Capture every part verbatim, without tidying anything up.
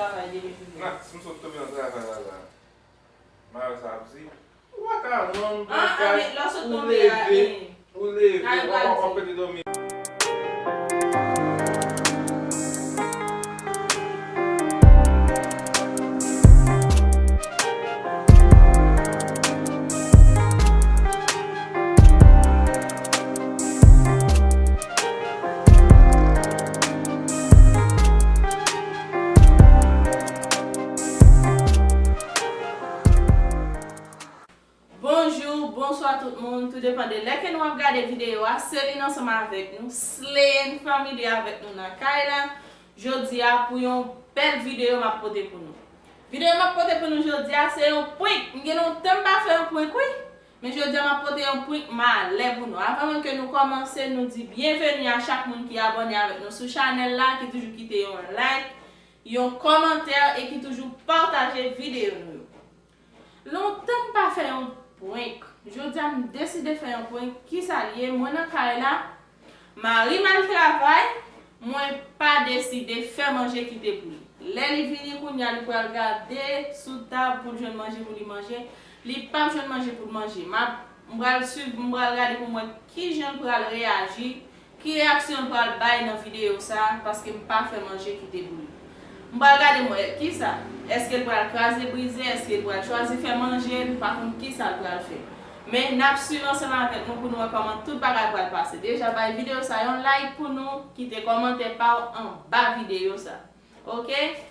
travay depi jounen. Max, m sot tonbe nan travay la la. Mayo sa ap di, ou pa ka rann, ah, ah, men lè w sot tonbe a, leve, eh, ou leve, w ap pete dòmi. Bonjou, bonswa tout moun, tou depann de lè ke nou ap gade videyo a, Celine ansanm avèk nou, Slayen Family avèk nou nan kay la. Jodi a, pou yon bèl videyo m ap pote pou nou. Videyo m ap pote pou nou jodi a, se yon prank. M gen lontan m pa fè yon prank, wi. Men jodi a, m ap pote yon prank malè pou nou. Avan menm ke nou kòmanse, nou di byenveni a chak moun ki abòne avèk nou sou chanèl la, ki toujou kite yon like, yon kòmantè e ki toujou pataje videyo nou yo. Lontan m pa fè yon prank. Jodi a m deside fè yon prank. Kisa l ye? Mwen nan kay la, mari m al travay, mwen pa deside fè manje kite pou li. Lè li vini kounye a, li pral gade sou tab pou l jwenn manje pou li manje. Li p ap jwenn manje pou l manje. M ap, m pral swiv, m pral gade pou m wè kijan l pral reyaji. Ki reyaksyon l pral bay nan videyo sa a, paske m pa fè manje kite pou li. M pral gade m wè kisa. Èske l pral kraze brize, èske l pral chwazi fè manje, m pa konn kisa l pral fè. Men n ap swiv ansanm avèk nou pou nou wè kòman tout bagay pral pase. Deja bay videyo sa yon like pou nou, kite kòmantè pa w anba videyo sa. Oke?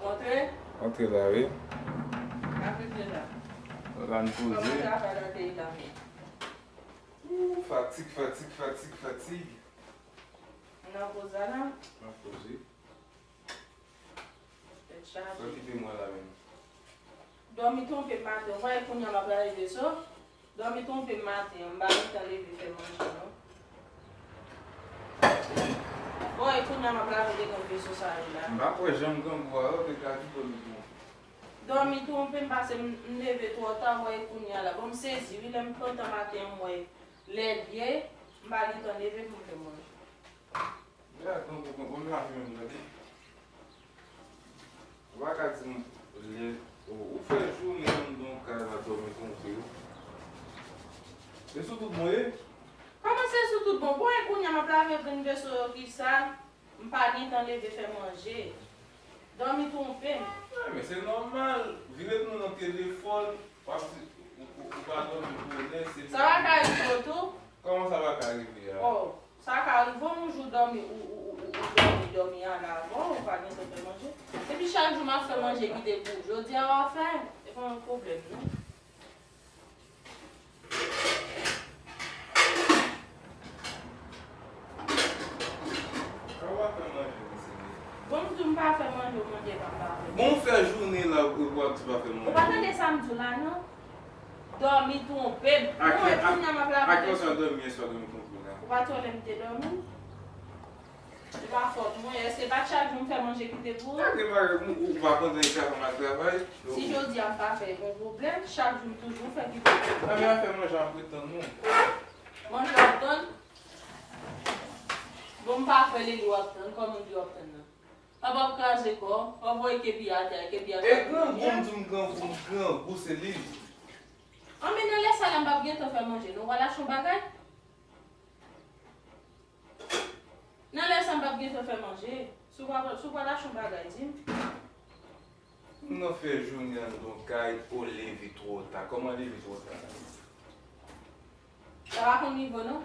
Antre. Antre la, wi. Ka fè la. La n poze. Kòman travay la te ye la menm? Ou, fatig, fatig, fatig, fatig. Nan poz la, la. Nan poze. Tèt chaje. Sa ki te mwen la menm. Dòmi twonpe m maten. Ou wè kounye a m ap lave veso. Dòmi twonpe m maten an. M pa gentan leve fè manje non. Ou wè kounye a m ap lave de grenn veso sa yo la. M pa kwè janm grangou a yo te ka di dòmi twonpe. Dòmi twonpe m paske m, m leve twò ta, ou wè kounye a la. Bon, m sezi wi, lè m pran tan maten an, m wè lè l ye, m pa gentan leve pou m fè manje. Gad, bon, bon, bon, bon, lavi menm, gade. Ou pa ka di m lè, ou, ou fè jounen anndan kay la dòmi twonpe wi. Se sou tout bon ye? Kòman se sou tout bon? Bon, e kounye a m ap lave grenn veso yo ki sal, m pa gentan leve fè manje. Dòmi twonpe m. Wi, men se nòmal. Vire nou nan telefòn, w ap di, ou, ou, ou pa dòmi bonè, se... Sa pa ka rive w tou? Kòman sa pa ka rive a? Oh. Sa ka rive w yon jou dòmi, ou, ou, ou, ou, ou dòmi, dòmi a la avan, ou pa gentan fè manje. Epi chak jou m ap fè manje kite pou ou. Jodi a w ap fè, e pa yon pwoblèm non. Sa w ap fè manje, mesye? Bon, m di w m pa fè manje, w mande pa m pa fè. Bon, w fè jounen la, w ap di w pa fè manje. Ou pa tande sa m di w la, non? Dòmi twonpe m. Mwen, kounye a m ap lave. A ki lè w dòmi yè swa, dòmi twonpe w la? Ou pa t wè lè m te dòmi? Se pa fòt mwen. Èske pa chak jou m fè manje kite pou ou? Gade bagay, ou, ou pa kontan epi apre m al travay? Si jodi a m pa fè, gon pwoblèm, chak jou m toujou fè kite pou ou. A, men afè manje ap ret tann mwen. Manje w ap tann? Bon, m pa kwè Lili w ap tann. Kòman w di w ap tann nan? Papa ap kraze kò, w ap voye kepi atè, kepi atè. E grangou, m di m grangou, m grangou, se li. An, men nan lè sa la, m p ap gentan fè manje, non, w al achte yon bagay. Nan lè sa, m p ap gentan fè manje. Si w pa, si w pral achte yon bagay, di m. Moun nan fè jounen anndan kay, ou leve twò ta. Kòman leve twò ta? Sa pa konn rive w non.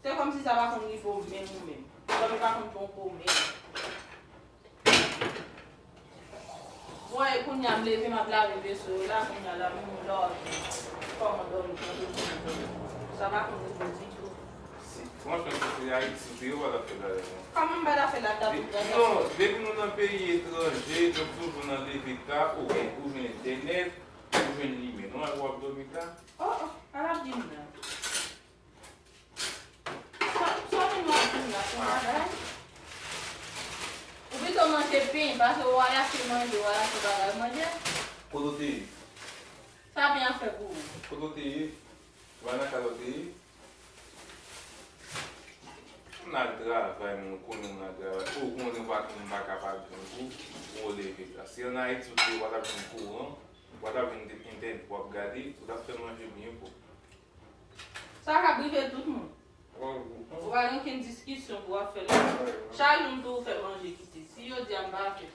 Se kòmsi sa pa konn rive w menm ou menm. Kòm li pa konn bon kou menm. Bon, e kounye a m leve, m ap lave veso yo la, kounye a la, m dòmi. Kòman dòmi, kòman dòmi? Sa pa konn rive w ditou. Si, franchman, si se Ayiti, se yo pa t ap fè bagay sa. Kòman m pa t ap fè la ta pou grann gason? Non, depi nou nan peyi etranje, nou toujou nan leve ta, ou gen, ou jwenn entènèt, ou jwenn limyè. Non, w ap dòmi ta. Oh, oh, al ap di m la. Sa, sa w vin w ap di m la, se yon bagay? Ou Pito manje pen, paske w al achte manje, w al achte bagay manje. Kote w te ye? Sa pen ap fè pou ou? Kote w te ye? Ou pa nan kay la w te ye? M nan travay, men ou konnen m nan travay. Ou konnen ou pa, m pa kapab jwenn kou pou w leve. Si ann Ayiti ou te ye, ou pa t ap jwenn kouran, ou pa t ap jwenn entènèt pou w ap gade, ou t ap fè manje byen pwòp. Sa ka rive tout moun. Ou pa gen okenn diskisyon pou w ap fè la. Chak jou m di w fè manje kite. Si jodi a m pa fè,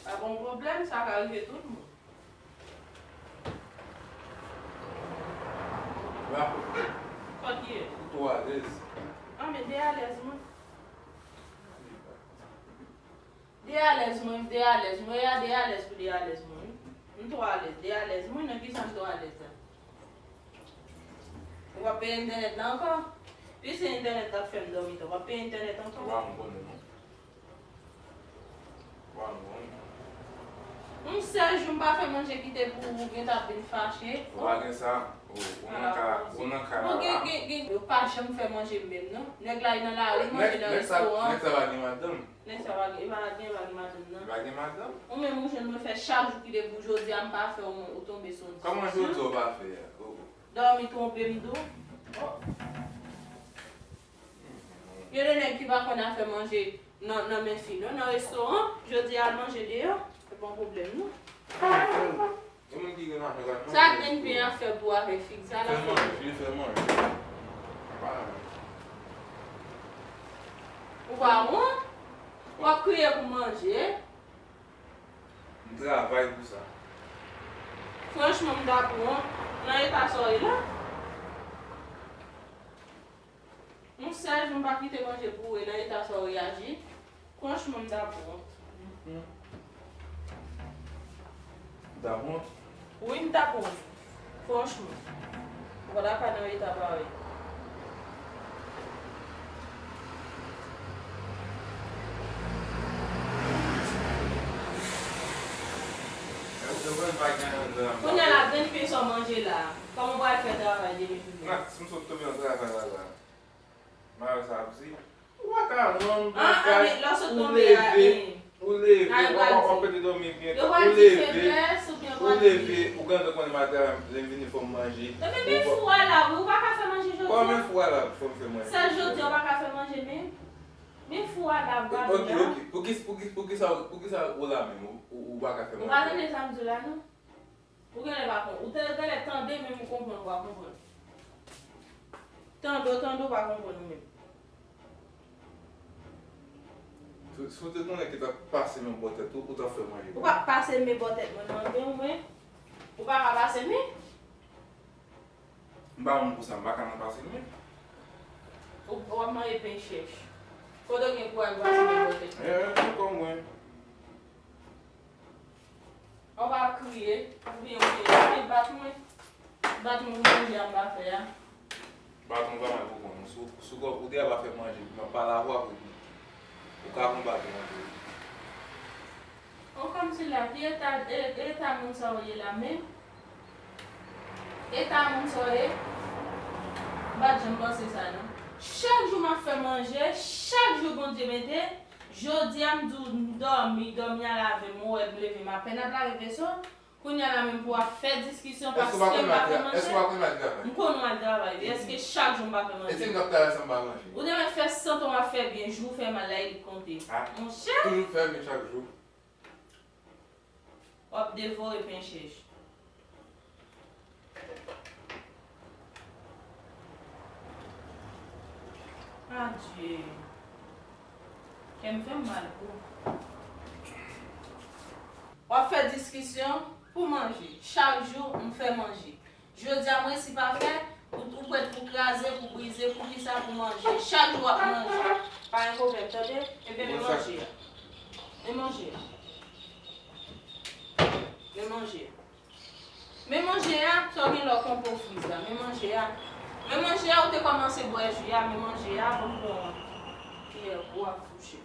pa gen pwoblèm, sa ka rive tout moun. Bravo. Kot ki ye? Ou twò alèz. Ah, men de alèz mwen. De alèz mwen, de alèz mwen, ya de alèz pou de alèz mwen. M twò alèz, de alèz mwen, nan kisa m twò alèz la? Ou p ap peye entènèt la ankò? Pi se entènèt la k fè m dòmi tan. W ap peye entènèt ankò? Ou pa konn konnen non. Ou pa konn konnen. M sèl jou m pa fè manje kite pou ou, ou gentan ap vin fache. Ou pa gen sa. Ou, ou nan ka, ou nan ka la. Bon, gen, gen, gen, yo pa janm fè manje menm non. Nèg la, li nan lari, manje nan restoran. Nèg sa pa gen madanm. Nèg sa pa gen, e pa gen, pa gen madanm nan. Pa gen madanm? Ou menm ou jwenn mwen fè chak jou kite pou jodi a m pa fè ou, ou tonbe sou yon diskisyon. Kòman jodi a w pa fè a? Oh, oh. Dòmi twonpe m tou. Oh. Gen de nèg ki pa konn afè manje nan, nan men fi non, nan restoran, jodi a al manje deyò, se pa yon pwoblèm non. Gen moun ki gen lajan, gad manje. Sa Denpi ap fè pou avèk fig sa la. Fè manje, fè manje. Ou pa wont? W ap kriye pou manje. M travay pou sa. Franchman, m ta pou wont nan eta sa w ye la. Yon sèl jou m pa kite manje pou ou e nan eta sa w reyaji. Franchman, m ta pou wont. Mhm. Ou ta pou wont? Wi, m ta pou wont. Franchman. Ou pa ta ka nan eta parèy. Kounye a la, grenn pen sa w manje la, kòman w pral fè travay demen jounen? Nan, si m sot tonbe nan travay la la. Mari sa ap di, ou pa ka rann ou leve, ou leve, w ap rete dòmi byen, ou leve, ou leve, ou gentan konnen maten lè m vini fò m manje. Ebyen men fou a la wi, ou pa ka fè manje jodi a. Kòman men fou a la fò m fè manje? Sèl jodi a ou pa ka fè manje menm. Men fou a la ap gade a. Ok, ok. Poukisa, poukisa, poukisa ou la menm, ou, ou, ou pa ka fè manje? Ou pa tande sa m di w la non? Ou genlè pa konprann. Ou te genlè tande menm ou konprann ou pa konprann. Tande w tande ou pa konprann ou menm. Si, si w te konnen ki t ap pase men bò tèt ou, ou t ap fè manje pou mwen. Ou p ap pase men bò tèt mwen nan men w, men. Ou pa ka pase men. M pa moun pou sa, m pa ka nan pase men. Ou, w ap manje pen chèch. Kote w gen kouraj pase men bò tèt mwen? Eh, eh, tonton mwen. Ou pa ap kriye, oubyen ou te, ou te bat mwen. Bat mwen pou manje a m pa fè a. Baton pa mal pou kont ou. Si w, si w, ou te ap fè manje, m ap pale avè w apre tou. Ou ka pran baton an tou. Ou kòmsi la, ki eta, e, eta moun sa w ye la menm? Eta moun sa w ye? M pa t janm panse sa non. Chak jou m ap fè manje, chak jou Bondye mete, jodi a m di w m dòmi, dòmi a lave m, ou wè m leve m apèn ap lave veso. Kounye a la menm pou w ap fè diskisyon paske m pa fè manje. Èske w pa konn al travay? M konnen w al travay wi. Èske chak jou m pa fè manje? E si m t ap travay san m pa manje? Ou te mèt fè san tan w ap fè byen, jou w fè mal la e li k konte. Monchè! Toujou fè byen chak jou. W ap devore pen chèch. Adye. Kè m fè m mal pou w. W ap fè diskisyon pou manje. Chak jou, m fè manje. Jodi a, m resi pa fè, ou, ou prèt pou kraze, pou brize, poukisa pou manje? Chak jou w ap manje. Pa gen pwoblèm, tande? Ebyen, men manje a. Men manje a. Men manje a. Men manje a, sa w gen lè w konpo friz la. Men manje a. Men manje a, ou te kòmanse bwè ji a, men manje a, ban m pran kiyè pou w ap fouche.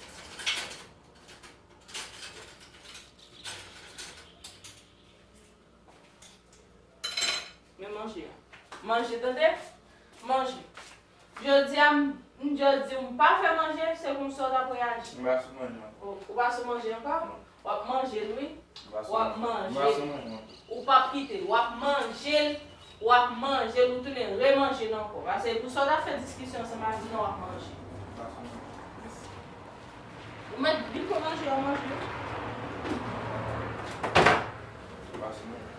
Men manje a. Manje, tande? Manje. Jodi a, m, M just di w m pa fè manje, se konsa w t ap reyaji. M pa sou manje ankò. Ou, ou pa sou manje ankò? Non. W ap manje l wi. M pa sou manje. W ap manje l. M pa sou manje ankò. Ou p ap kite l. W ap manje l. W ap manje l, ou tounen remanje l ankò. Paske pou sa w t ap fè diskisyon ansanm avè m nan, w ap manje. M pa sou manje. Mèsi. Ou mèt vin pran manje, w ap manje. M pa sou manje.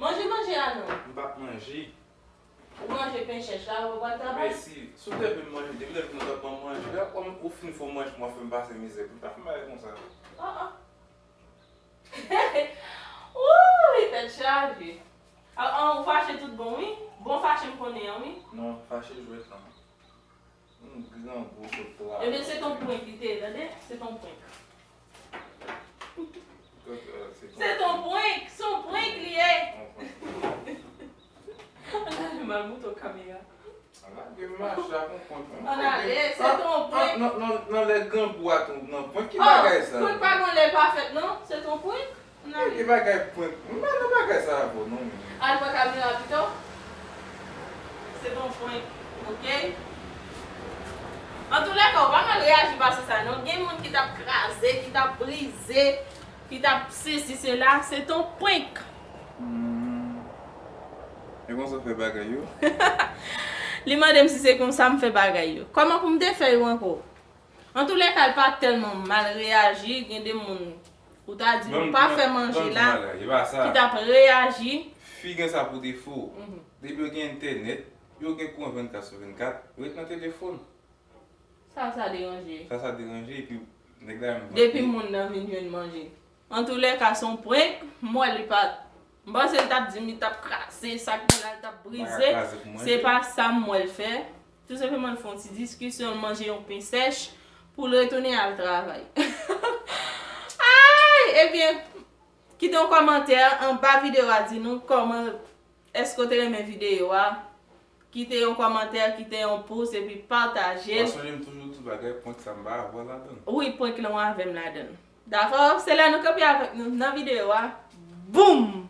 Manje, manje a non. M p ap manje. Ou manje pen chèch la, ou pral travay? Mèsi. Si w te vle m manje, depi lè m t ap ban m manje la, kòm ou fin fè w manje, m ap fè m pase mizè. Pou m pa fè bagay konsa. Ah, ah. Wouy, tèt chaje. Ah, ah, ou fache tout bon, wi. Bon fache m konnen an, wi. Non, fache jwèt lan. Yon grangou sot travay. Ebyen, se ton prank li te ye, tande? Se ton prank. Se ton prank, se yon prank li ye. Ann ale mal mouton kamera. Lage mache a konprann. Ann ale, se ton prank. Nan, nan, nan lè grangou a tou, nan prank ki bagay sa? Prank pa gon lè l pa fèt, non? Se ton prank. Ann ale. Ki bagay prank? M pa nan bagay sa avè w, non, men. Al pran kamera pito. Se ton prank, oke? Antoulèka, ou pa mal reyaji pase sa, non. Gen moun ki t ap kraze, ki t ap brize, ki t ap sesi, sela. Se ton prank. Hmm. E konsa w fè bagay yo? Li mande m si se konsa m fè bagay yo. Kòman pou m te fè yo ankò? Antoulèka, l pa tèlman mal reyaji. Gen de moun, ou ta di, ou pa fè manje la, ki t ap reyaji. Fi gen sa pou defo. Mhm. Depi yo gen entènèt, yo gen kouran vennkat sou vennkat, yo ret nan telefòn. Sa, sa deranje. Sa, sa deranje, epi nèg la menm vann. Depi moun nan vin jwenn manje. Antoulèka, se yon prank, m wè li pa t. M panse l t ap di m li t ap kraze, sak gen la, li t ap brize. Se pa sa m wè l fè. Tou senpleman, l fè yon ti diskisyon, l manje yon pen sèch pou l retounen al travay. Ay! Ebyen, kite yon kòmantè anba videyo a, di nou kòman, èske w te renmen videyo a? Kite yon kòmantè, kite yon pous, epi pataje l. Paske m toujou di bagay, prank sa m pa avè w ladan l. Wi, prank lan w avè m ladan l. Dakò? Se la nou kanpe avèk nou nan videyo a. Boum!